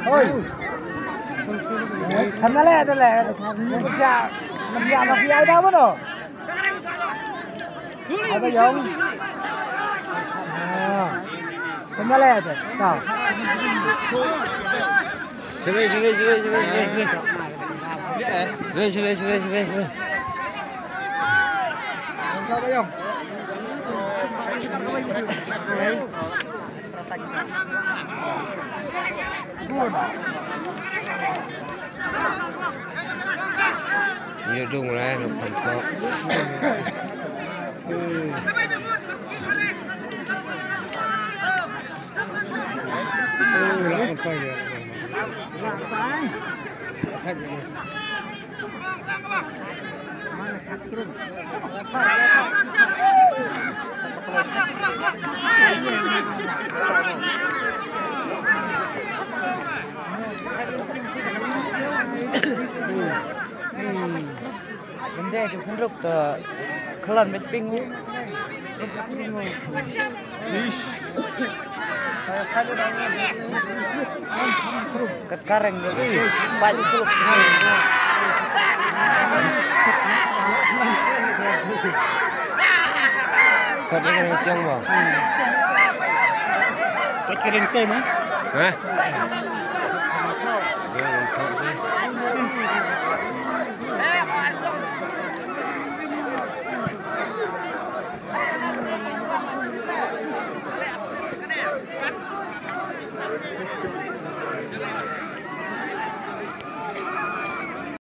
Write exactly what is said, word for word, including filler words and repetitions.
Oi. Kham na le, na le. Nang pyrshah, nang pyrshah ma phi ai da mano? Ai ba yong. Ah. Kham na le, ta. Shalai, shalai, shalai, shalai, shalai. Shalai, shalai, shalai, shalai, shalai. Ïa dung lai, nuk kan tok. Ynde ki khynruk ka khlon met ping. Kat kareng de. Pat. Kat kareng tiang ba. Kat kareng tiang ba. Hah?